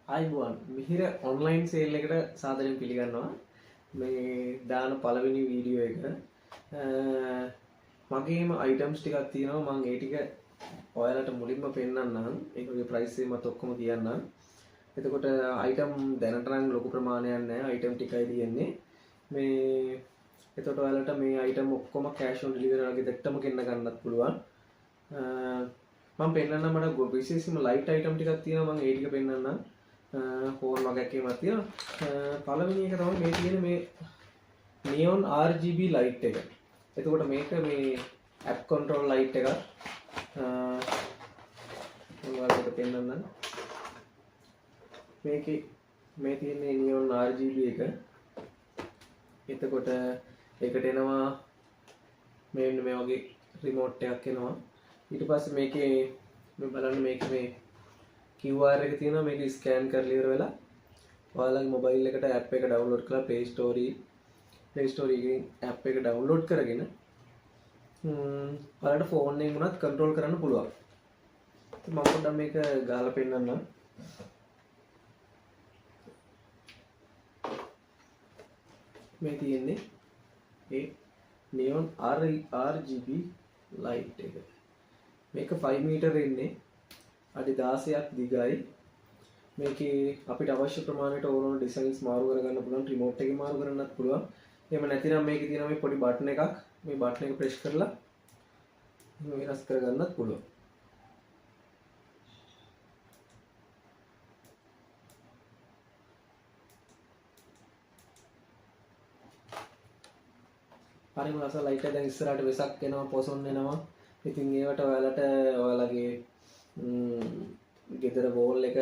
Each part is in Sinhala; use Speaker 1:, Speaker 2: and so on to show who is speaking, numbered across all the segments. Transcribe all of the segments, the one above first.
Speaker 1: ආයුබෝවන්, මිහිර ඔන්ලයින් සේල් එකට සාදරයෙන් පිළිගන්නවා. මේ දාන පළවෙනි වීඩියෝ එක. මගේම අයිටම්ස් ටිකක් තියෙනවා. මම ඒ ටික ඔයාලට මුලින්ම පෙන්නන්නම්. ඒක වගේ ප්‍රයිස් එකමත් ඔක්කොම කියන්නම්. එතකොට අයිටම් දැනට නම් ලොකු ප්‍රමාණයක් නෑ. අයිටම් ටිකයි තියෙන්නේ. මේ එතකොට ඔයාලට මේ අයිටම් ඔක්කොම කෑෂ් ඔන් ඩෙලිවරි වගේ දෙට්ටම ගෙන්න ගන්නත් පුළුවන්. මම පෙන්නන්නම්, මට විශේෂයෙන්ම ලයිට් අයිටම් ටිකක් තියෙනවා. මම ඒ ටික පෙන්නන්නම්. හෝන් වගේක් එහෙමත් තියෙනවා. පළවෙනි එක තමයි මේ තියෙන මේ නියොන් RGB light එක. එතකොට මේක මේ ඇප් කන්ට්‍රෝල් ලයිට් එකක්. මම ඔයාලට ඒක පෙන්නන්නම්. මේකේ මේ තියෙන නියොන් RGB එක. එතකොට ඒකට එනවා මෙන්න මේ වගේ රිමෝට් එකක් එනවා. ඊට පස්සේ මේකේ මේ බලන්න මේකේ මේ QR එක තියෙනවා. මේක ස්කෑන් කරලා ඉවර වෙලා ඔයාලගේ මොබයිල් එකට ඇප් එක ඩවුන්ලෝඩ් කරලා Play Store එකෙන් ඇප් එක ඩවුන්ලෝඩ් කරගෙන ඔයාලට ෆෝන් එකෙන් වුණත් කන්ට්‍රෝල් කරන්න පුළුවන්. ඉතින් මම පොඩ්ඩක් මේක ගහලා පෙන්නන්නම්. මේ තියෙන්නේ ඒ නියොන් RGB light එක. මේක 5 මීටර් එන්නේ, අඩි 16ක් දිගයි. මේකේ අපිට අවශ්‍ය ප්‍රමාණයට ඕන ඕන ඩිසයින්ස් මාරු කරගන්න පුළුවන්, රිමෝට් එකෙන් මාරු කරන්නත් පුළුවන්. එහෙම නැතිනම් මේකේ තියෙන මේ පොඩි බටන් එකක්, මේ බටන් එක ප්‍රෙස් කරලා එහෙම වෙනස් කරගන්නත් පුළුවන්. හරිම ලස්සන ලයිට් එක. දැන් ඉස්සරහට වෙසක් එනවා, පොසොන් එනවා. ඉතින් ඒවට ඔයාලට ඔයාලගේ ගෙදර වෝල් එක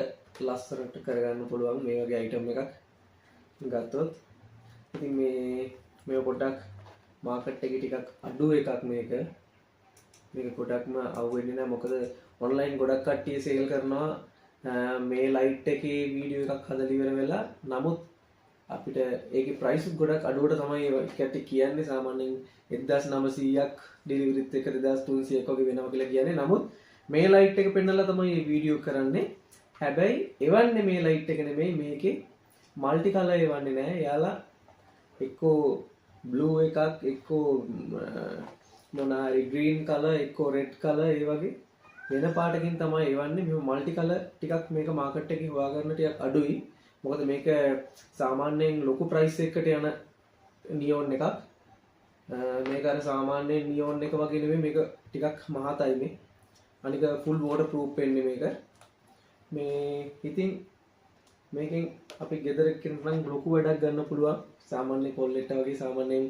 Speaker 1: ලස්සනට කරගන්න පුළුවන් මේ වගේ අයිටම් එකක් ගත්තොත්. ඉතින් මේ පොඩ්ඩක් මාකට් එකේ ටිකක් අඩු එකක් මේක. මේක ගොඩක්ම අවු වෙන්නේ නැහැ, මොකද ඔන්ලයින් ගොඩක් කට්ටිය සේල් කරනවා මේ ලයිට් එකේ වීඩියෝ එකක් හදලා ඉවර වෙලා. නමුත් අපිට ඒකේ ප්‍රයිස් ගොඩක් අඩුවට තමයි ඒ කට්ටිය කියන්නේ. සාමාන්‍යයෙන් 1900ක් ඩෙලිවරිත් එක 2300ක් වගේ වෙනවා කියලා කියන්නේ. නමුත් මේ ලයිට් එක පෙන්නලා තමයි මේ වීඩියෝ කරන්නේ. හැබැයි එවන්නේ මේ ලයිට් එක නෙමෙයි, මේකේ මල්ටි කලර් එවන්නේ නෑ. එයාලා එක්කෝ බ්ලූ එකක්, එක්කෝ මොන හරි ග්‍රීන් කලර්, එක්කෝ රෙඩ් කලර්, ඒ වගේ වෙන පාටකින් තමයි එවන්නේ. මේ මල්ටි කලර් ටිකක් මේක මාකට් එකේ හොයාගන්න ටිකක් අඩුයි. මොකද මේක සාමාන්‍යයෙන් ලොකු ප්‍රයිස් එකකට යන නියොන් එකක්. මේක අර සාමාන්‍ය නියොන් එක වගේ නෙමෙයි, මේක ටිකක් මහතයි මේ. අනික ෆුල් වෝටර් ප්‍රූෆ් වෙන්නේ මේක. මේ ඉතින් මේකෙන් අපි ගෙදර කෙනෙක් නම් ලොකු වැඩක් ගන්න පුළුවන්. සාමාන්‍ය කොල්ලෙක්ට වගේ සාමාන්‍යයෙන්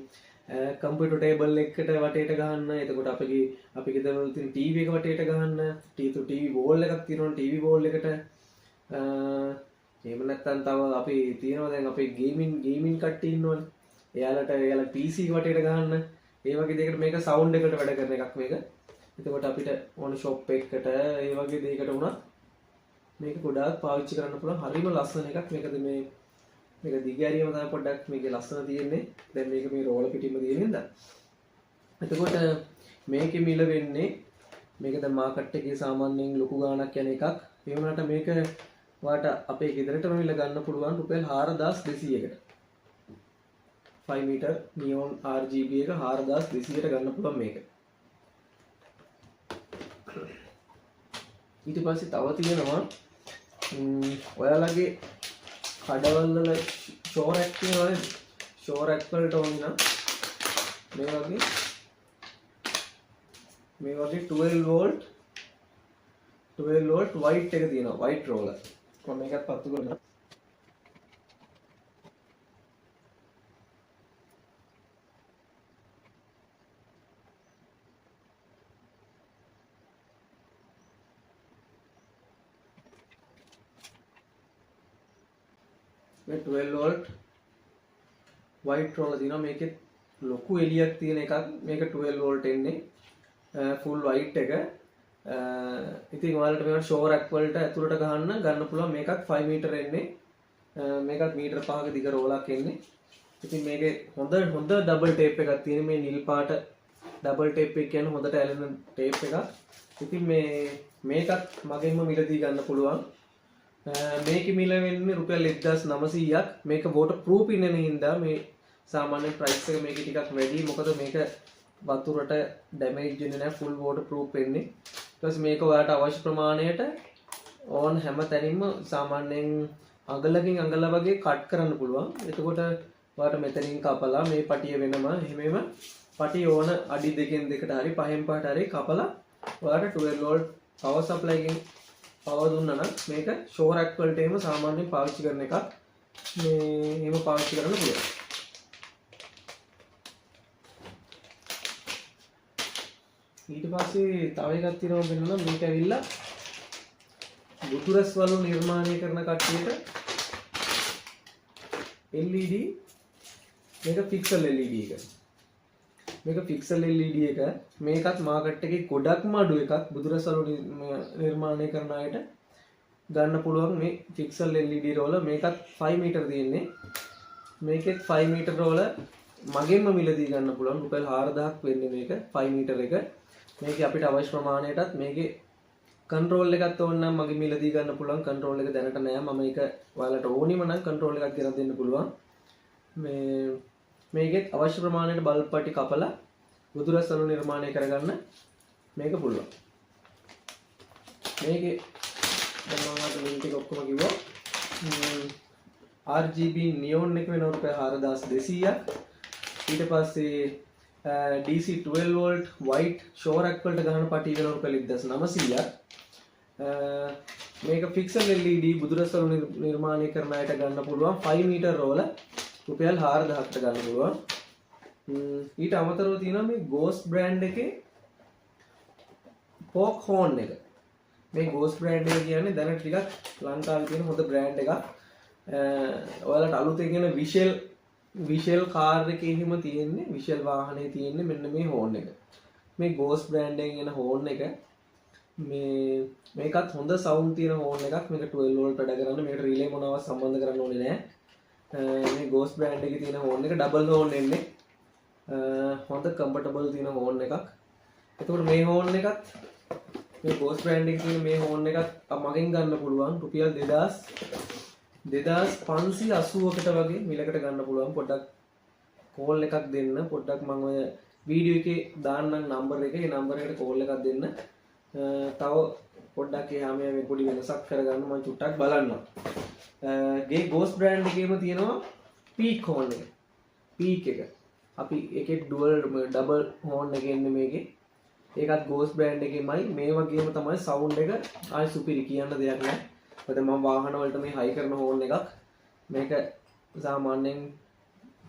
Speaker 1: කම්පියුටර් ටේබල් එකකට වටේට ගහන්න. එතකොට අපි ගෙදර වල තියෙන ටීවී එක වටේට ගහන්න. ටීවී වෝල් එකක් තියෙනවනේ, ටීවී වෝල් එකට. එහෙම නැත්නම් තව අපි තියෙනවා දැන් අපේ ගේමින් කට්ටිය ඉන්නවනේ. එයාලට එයාලා PC වටේට ගහන්න. ඒ වගේ දෙයකට මේක සවුන්ඩ් එකට වැඩ කරන එකක් මේක. එතකොට අපිට ඕන ෂොප් එකකට ඒ වගේ දෙයකට වුණත් මේක ගොඩාක් පාවිච්චි කරන්න පුළුවන්. හරිම ලස්සන එකක්. මේකද මේක දිග ඇරීම තමයි පොඩ්ඩක් මේකේ ලස්සන තියෙන්නේ. දැන් මේක මේ රෝල පිටින්ම තියෙන හින්දා. එතකොට මේකේ මිල වෙන්නේ මේක දැන් මාකට් එකේ සාමාන්‍යයෙන් ලොකු ගාණක් යන එකක්. ඒ වුණාට මේක ඔයාට අපේ ගෙදරටම මිල ගන්න පුළුවන් රුපියල් 4200කට. 5 meter neon RGB එක 4200ට ගන්න පුළුවන් මේක. ඊට පස්සේ තව තියෙනවා ඔයාලගේ කඩවල් වල ෂෝ රැක් තියෙනවා නේද? ෂෝ රැක් වලට ඕනේ නම් මේ වගේ 12 volt white එක තියෙනවා, white roller. මම මේකත් පත්තු කරනවා. මේ 12 volt white roller තියෙනවා. මේකෙත් ලොකු එළියක් තියෙන එකක්. මේක 12 volt එන්නේ. Full white එක. ඉතින් ඔයාලට මේවට ෂෝ රැක් වලට ඇතුළට ගහන්න ගන්න පුළුවන්. මේකත් 5 meter එන්නේ. මේකත් මීටර 5ක දිග රෝලක් එන්නේ. ඉතින් මේකේ හොඳ ඩබල් ටේප් එකක් තියෙන. මේ නිල් පාට ඩබල් ටේප් එක කියන්නේ හොඳට ඇලෙන ටේප් එකක්. ඉතින් මේකත් මගෙන්ම මිලදී ගන්න පුළුවන්. මේකේ මිල වෙන්නේ රුපියල් 1900ක්. මේක වෝටර් ප්‍රූෆ් ඉන්න හින්දා මේ සාමාන්‍ය ප්‍රයිස් එක මේකේ ටිකක් වැඩි. මොකද මේක වතුරට ඩැමේජ් වෙන්නේ නැහැ, ෆුල් වෝටර් ප්‍රූෆ් වෙන්නේ. ඊට පස්සේ මේක ඔයාලට අවශ්‍ය ප්‍රමාණයට ඕන් හැම තැනින්ම සාමාන්‍යයෙන් අඟලකින් අඟල වගේ කට් කරන්න පුළුවන්. එතකොට ඔයාලට මෙතනින් කපලා මේ පටිය වෙනම එහෙමම පටිය ඕන අඩි දෙකෙන් දෙකට හරි පහෙන් පහට හරි කපලා ඔයාලට 12 වෝල්ට් පවර් සප්ලයි එකෙන් පවර් දුන්නා නම් මේක ෂෝ රැක් වලට එහෙම සාමාන්‍යයෙන් පාවිච්චි කරන එකක්. මේ එහෙම පාවිච්චි කරන්න පුළුවන්. ඊට පස්සේ තව එකක් තියෙනවා වෙනනම් මේක ඇවිල්ලා බුදුරස් වලු නිර්මාණය කරන කට්ටියට LED, මේක පික්සල් LED එක. මේක පික්සල් LED එක. මේකත් මාකට් එකේ ගොඩක්ම අඩු එකක්. බුදුරස් වලු නිර්මාණය කරන අයට ගන්න පුළුවන් මේ පික්සල් LED රෝල. මේකත් 5 මීටර් තියෙන්නේ. මේකෙත් 5 මීටර් රෝල මගෙන්ම මිලදී ගන්න පුළුවන්. රුපියල් 4000ක් වෙන්නේ මේක 5 මීටර් එක. මේක අපිට අවශ්‍ය ප්‍රමාණයටත් මේකේ කන්ට්‍රෝල් එකත් ඕන නම් මගේ මිලදී ගන්න පුළුවන්. කන්ට්‍රෝල් එක දැනට නෑ. මම ඒක ඔයාලට ඕනිම නම් කන්ට්‍රෝල් එකක් ගෙනත් දෙන්න පුළුවන්. මේකෙත් අවශ්‍ය ප්‍රමාණයට බල්බ් පටි කපලා බුදුරස් අණු නිර්මාණය කරගන්න මේක පුළුවන්. මේකේ දැන් මම ඔයාලට ලින්ක් ටික ඔක්කොම කිව්වා. RGB neon එක වෙනවා රුපියල් 4200ක්. ඊට පස්සේ DC 12 volt white show rack වලට ගහන පටි වෙනවා රුපියල් 1900ක්. මේක පික්සල් LED බුදුරස් අණු නිර්මාණය කරන අයට ගන්න පුළුවන් 5 මීටර් රෝල රුපියල් 4000කට ගන්න පුළුවන්. ඊට අමතරව තියෙනවා මේ Ghost brand එකේ පෝක් හෝන් එක. මේ Ghost brand එක කියන්නේ දැනට ටිකක් ලංකාවේ තියෙන හොඳ බ්‍රෑන්ඩ් එකක්. ඔයාලට අලුතෙන් එන විෂල් කාර් එකේ එහෙම තියෙන්නේ, විෂල් වාහනේ තියෙන්නේ මෙන්න මේ හෝන් එක. මේ Ghost brand එකෙන් එන හෝන් එක මේකත් හොඳ සවුන්ඩ් තියෙන හෝන් එකක්. මේක 12 වෝල්ට් වැඩ කරන්නේ. මේකට රිලේ මොනවත් සම්බන්ධ කරන්න ඕනේ නෑ. මේ Ghost brand එකේ තියෙන හෝන් එක ඩබල් හෝන් එන්නේ. හොඳ කම්ෆර්ටබල් තියෙන හෝන් එකක්. එතකොට මේ හෝන් එකත් මේ Ghost brand එකේ තියෙන මේ හෝන් එකත් මගෙන් ගන්න පුළුවන් රුපියල් දෙදහස් පන්සිය අසූවකට වගේ මිලකට ගන්න පුළුවන්. පොඩ්ඩක් කෝල් එකක් දෙන්න. පොඩ්ඩක් මං ඔය වීඩියෝ එකේ දාන්නම් නම්බර් එක. ඒ නම්බර් එකට කෝල් එකක් දෙන්න. තව පොඩ්ඩක් එහා මෙහා මේ පොඩි වෙනසක් කරගන්න මං චුට්ටක් බලන්නම්. ගේ Ghost brand එකේම තියෙනවා පීක් හෝන් එක. පීක් එක. අපි ඒකේ ඩබල් හෝන් එක එන්නේ මේකේ. ඒකත් Ghost brand එකේමයි. මේ වගේම තමයි සවුන්ඩ් එක. ආයි සුපිරි කියන්න දෙයක් නෑ. මොකද මම වාහන වලට මේ හයි කරන හෝන් එකක්. මේක සාමාන්‍යයෙන්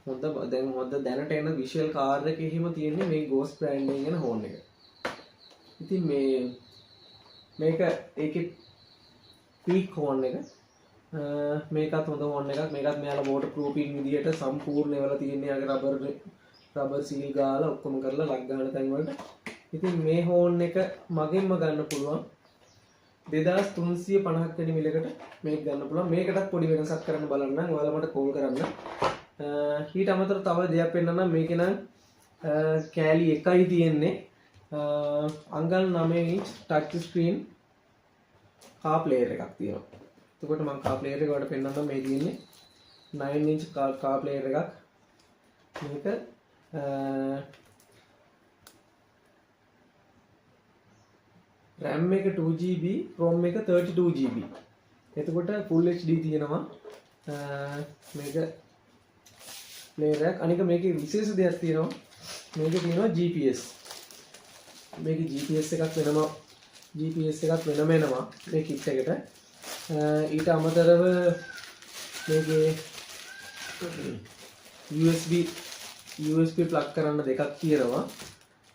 Speaker 1: හොඳ දැන් හොඳ දැනට එන විෂුවල් කාර් එකේ එහෙම තියෙන්නේ මේ Ghost brand එකෙන් එන හෝන් එක. ඉතින් මේක ඒකේ පීක් හෝන් එක. මේකත් හොඳ හෝන් එකක්. මේකත් මෙයාලා වෝටර් ප්‍රූෆින් විදියට සම්පූර්ණ වෙලා තියෙන්නේ. යාගේ රබර් සීල් ගාලා ඔක්කොම කරලා ලක් ගන්න තැන් වලට. ඉතින් මේ හෝන් එක මගෙන්ම ගන්න පුළුවන් දෙදහස් තුන්සිය පනහක් වෙනි මිලකට මේක ගන්න පුළුවන්. මේකටත් පොඩි වෙනසක් කරන්න බලන්න. ඔයාලා මට කෝල් කරන්න. ඊට අමතරව තව දෙයක් පෙන්නන්නම්. මේකේ නම් කෑලි එකයි තියෙන්නේ. අඟල් 9 inch touch screen car player එකක් තියෙනවා. එතකොට මම කාර් ප්ලේයර් එක ඔයාලට පෙන්නන්නම්. මේ තියෙන්නේ 9 ඉංච් කාර් ප්ලේයර් එකක්. මේක RAM එක 2GB, ROM එක 32GB. එතකොට Full HD තියෙනවා. මේක ප්ලේයර් එකක්. අනික මේකේ විශේෂ දෙයක් තියෙනවා. මේකේ තියෙනවා GPS. මේකේ GPS එකක් වෙනම, GPS එකක් වෙනම එනවා මේ කිට් එකට. ඊට අමතරව මේකේ USB plug කරන්න දෙකක් තියෙනවා.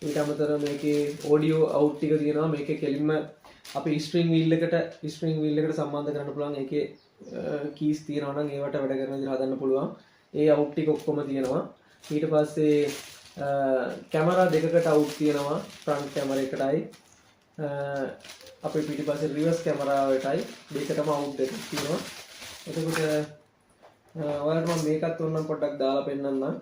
Speaker 1: ඊට අමතරව මේකේ ඔඩියෝ අවුට් ටික තියෙනවා. මේකේ කෙලින්ම අපි ස්ට්‍රින්ග් වීල් එකට සම්බන්ධ කරන්න පුළුවන්. ඒකේ කීස් තියෙනවා නම් ඒවට වැඩ කරන විදිහට හදන්න පුළුවන්. ඒ අවුට් ටික ඔක්කොම තියෙනවා. ඊට පස්සේ කැමරා දෙකකට අවුට් තියෙනවා. ෆ්‍රන්ට් කැමරා එකටයි, අපේ පිටිපස්සේ රිවර්ස් කැමරාවටයි දෙකටම අවුට් දෙකක් තියෙනවා. එතකොට ඔයාලට මම මේකත් ඕනනම් පොඩ්ඩක් දාලා පෙන්නන්නම්.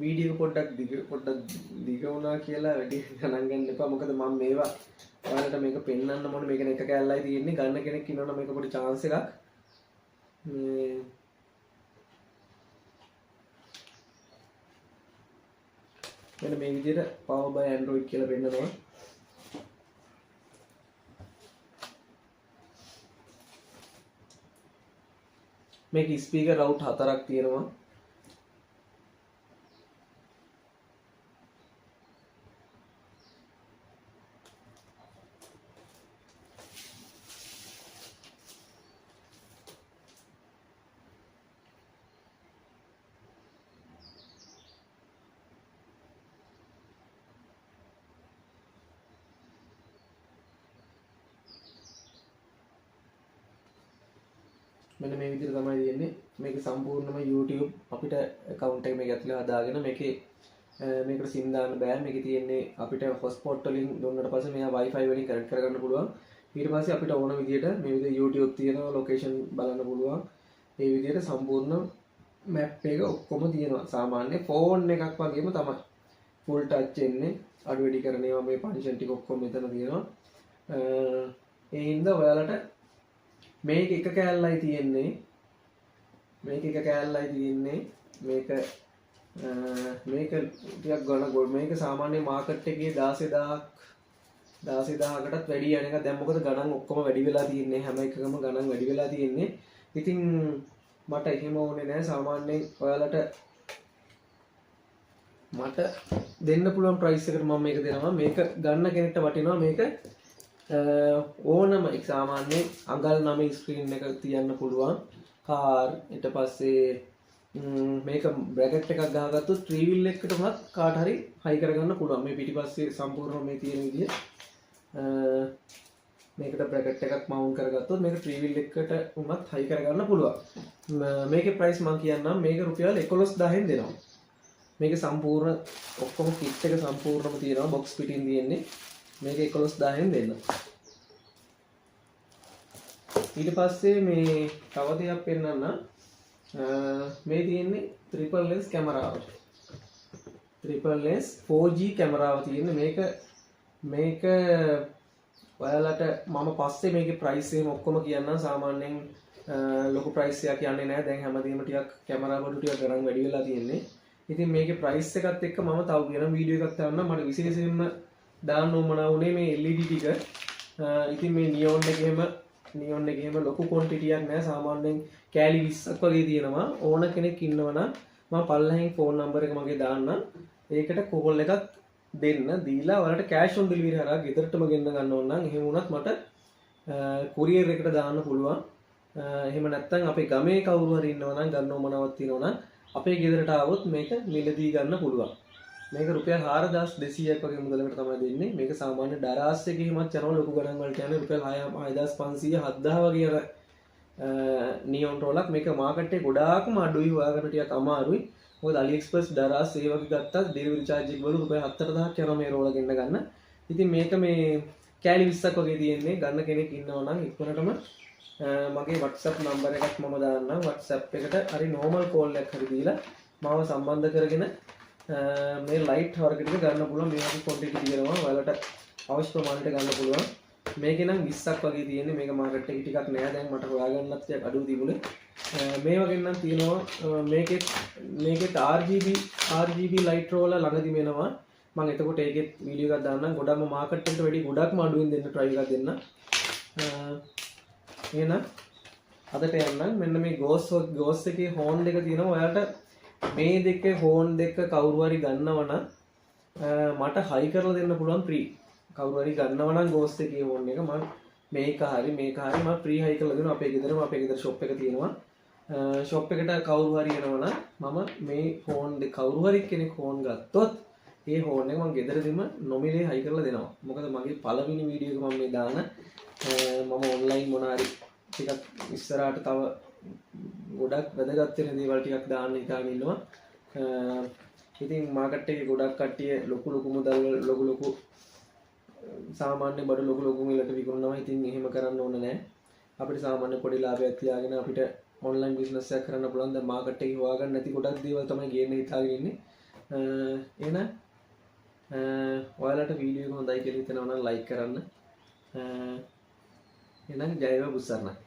Speaker 1: වීඩියෝ එක පොඩ්ඩක් දිග වුණා කියලා වැඩි ගණන් ගන්න එපා. මොකද මම මේවා ඔයාලට මේක පෙන්වන්න ඕනේ. මේක එක කෑල්ලයි තියෙන්නේ. ගන්න කෙනෙක් ඉන්නවනම් මේක පොඩි චාන්ස් එකක්. මේ මෙන්න මේ විදිහට Power by Android කියලා පෙන්නනවා. මේක ස්පීකර් රවුට් 4ක් තියෙනවා. මෙන්න මේ විදිහට තමයි තියෙන්නේ. මේක සම්පූර්ණම YouTube අපිට account එක මේක ඇතුලේ හදාගෙන මේකේ මේකට SIM දාන්න බෑ. මේකේ තියෙන්නේ අපිට hotspot වලින් දුන්නට පස්සේ මෙයා Wi-Fi වලින් කනෙක්ට් කරගන්න පුළුවන්. ඊට පස්සේ අපිට ඕන විදිහට මේ විදිහට YouTube තියෙනවා, ලොකේෂන් බලන්න පුළුවන්. මේ විදිහට සම්පූර්ණ මැප් එක ඔක්කොම තියෙනවා. සාමාන්‍ය ෆෝන් එකක් වගේම තමයි. ෆුල් ටච් එන්නේ. අඩු වැඩි කරන ඒවා මේ ෆන්ක්ෂන් ටික ඔක්කොම මෙතන තියෙනවා. ඒ හින්දා ඔයාලට මේක එක කෑල්ලයි තියෙන්නේ. මේක එක කෑල්ලයි තියෙන්නේ. මේක මේක ටිකක් ගණන් ගොඩ. මේක සාමාන්‍ය මාකට් එකේ 16,000කටත් වැඩි යන එක. දැන් මොකද ගණන් ඔක්කොම වැඩි වෙලා තියෙන්නේ. හැම එකකම ගණන් වැඩි වෙලා තියෙන්නේ. ඉතින් මට එහෙම ඕනේ නෑ. සාමාන්‍යයෙන් ඔයාලට මට දෙන්න පුළුවන් ප්‍රයිස් එකට මම මේක දෙනවා. මේක ගන්න කෙනෙක්ට වටිනවා. මේක ඕනම එක් සාමාන්‍යයෙන් අඟල් 9 ස්ක්‍රීන් එක තියන්න පුළුවන්. කාර් ඊට පස්සේ මේක බ්‍රැකට් එකක් ගහගත්තොත් ත්‍රී වීල් එකකට වුණත් කාට හරි හයි කරගන්න පුළුවන්. මේ පිටිපස්සේ සම්පූර්ණව මේ තියෙන විදිය. මේකට බ්‍රැකට් එකක් මවුන්ට් කරගත්තොත් මේක ත්‍රී වීල් එකකට වුණත් හයි කරගන්න පුළුවන්. මේකේ ප්‍රයිස් මං කියන්නම්. මේක රුපියල් 11000න් දෙනවා. මේක සම්පූර්ණ ඔක්කොම කිට් එක සම්පූර්ණම තියෙනවා. බොක්ස් පිටින් තියෙන්නේ. මේක 11000න් දෙන්න. ඊට පස්සේ මේ තව දෙයක් පෙන්නන්න. මේ තියෙන්නේ ත්‍රිපල් ලෙන්ස් කැමරාව. ත්‍රිපල් ලෙන්ස් 4G කැමරාව තියෙන්නේ. මේක ඔයාලට මම පස්සේ මේකේ ප්‍රයිස් එහෙම ඔක්කොම කියන්නම්. සාමාන්‍යයෙන් ලොකු ප්‍රයිස් එකක් යන්නේ නෑ. දැන් හැමදේම ටිකක් කැමරා බඩු ටිකක් ගණන් වැඩි වෙලා තියෙන්නේ. ඉතින් මේකේ ප්‍රයිස් එකත් එක්ක මම තව වෙනම වීඩියෝ එකක් දාන්නම්. මට විශේෂයෙන්ම දාන්න උවමනා වුණේ මේ LED ටික. ඉතින් මේ නියොන් එක එහෙම ලොකු ක්වොන්ටිටි එකක් නෑ. සාමාන්‍යයෙන් කෑලි 20ක් වගේ තියෙනවා. ඕන කෙනෙක් ඉන්නවනම් මම පල්ලෙහෙන් ෆෝන් නම්බර් එක මගේ දාන්නම්. ඒකට කෝල් එකක් දෙන්න. දීලා ඔයාලට කෑෂ් ඔන් ඩෙලිවරි හරහා ගෙදරටම ගෙන්න ගන්න ඕන නම් එහෙම වුණත් මට කුරියර් එකට දාන්න පුළුවන්. එහෙම නැත්නම් අපේ ගමේ කවුරු හරි ඉන්නවා නම් ගන්න ඕමනාවක් තියෙනවා නම් අපේ ගෙදරට ආවොත් මේක මිලදී ගන්න පුළුවන්. මේක රුපියල් 4200ක් වගේ මුදලකට තමයි දෙන්නේ. මේක සාමාන්‍ය ඩරාස් එකේ හිමත් යනවා ලොකු ගණන් වලට යන්නේ රුපියල් 6500 7000 වගේ අර නියොන් රෝලක්. මේක මාකට් එකේ ගොඩාක්ම අඩුයි, හොයාගන්න ටිකක් අමාරුයි. මොකද AliExpress ඩරාස් ඒ වගේ ගත්තත් ඩෙලිවරි චාර්ජ් එක වල රුපියල් 4000ක් යනවා මේ රෝල ගෙන්න ගන්න. ඉතින් මේක මේ කෑලි 20ක් වගේ තියෙන්නේ. ගන්න කෙනෙක් ඉන්නවා නම් ඉක්මනටම මගේ WhatsApp number එකක් මම දාන්නම්. WhatsApp එකට හරි normal call එකක් හරි දීලා මාව සම්බන්ධ කරගෙන මේ ලයිට් වර්ග ටික ගන්න පුළුවන්. මේ වගේ ක්වොන්ටිටි තියෙනවා. ඔයාලට අවශ්‍ය ප්‍රමාණයට ගන්න පුළුවන්. මේකේ නම් 20ක් වගේ තියෙන්නේ. මේක මාකට් එකේ ටිකක් නෑ. දැන් මට හොයාගන්නත් ටිකක් අඩුව තිබුණේ. මේ වගේ නම් තියෙනවා. මේකෙත් RGB light roll ළඟදිම එනවා. මම එතකොට ඒකෙත් වීඩියෝ එකක් දාන්නම්. ගොඩක්ම මාකට් එකට වැඩි ගොඩක්ම අඩුවෙන් දෙන්න try එකක් දෙන්න. එහෙනම් අදට යන්නම්. මෙන්න මේ ගෝස් එකේ හෝන් දෙක තියෙනවා. ඔයාලට මේ දෙකේ හෝන් දෙක කවුරු හරි ගන්නව නම් මට හයි කරලා දෙන්න පුළුවන් ෆ්‍රී. කවුරු හරි ගන්නව නම් ගෝස් එකේ හෝන් එක මම මේක හරි මම ෆ්‍රී හයි කරලා දෙනවා. අපේ ගෙදරම අපේ ගෙදර ෂොප් එක තියෙනවා. ෂොප් එකට කවුරු හරි එනවා නම් මම මේ හෝන් දෙක කවුරු හරි කෙනෙක් හෝන් ගත්තොත් ඒ හෝන් එක මම ගෙදරදීම නොමිලේ හයි කරලා දෙනවා. මොකද මගේ පළවෙනි වීඩියෝ එක මම මේ දාන මම ඔන්ලයින් මොන හරි ටිකක් ඉස්සරහට තව ගොඩක් වැදගත් වෙන දේවල් ටිකක් දාන්න හිතාගෙන ඉන්නවා. ඉතින් මාකට් එකේ ගොඩක් කට්ටිය ලොකු ලොකු මුදල් වල ලොකු ලොකු සාමාන්‍ය බඩු ලොකු ලොකු මිලට විකුණනවා. ඉතින් එහෙම කරන්න ඕන නෑ. අපිට සාමාන්‍ය පොඩි ලාභයක් තියාගෙන අපිට ඔන්ලයින් බිස්නස් එකක් කරන්න පුළුවන්. දැන් මාකට් එකේ හොයාගන්න නැති ගොඩක් දේවල් තමයි ගේන්න හිතාගෙන ඉන්නේ. එහෙනම් ඔයාලට වීඩියෝ එක හොඳයි කියලා හිතෙනවා නම් ලයික් කරන්න. එහෙනම් ජය වේවා බුදුසරණයි.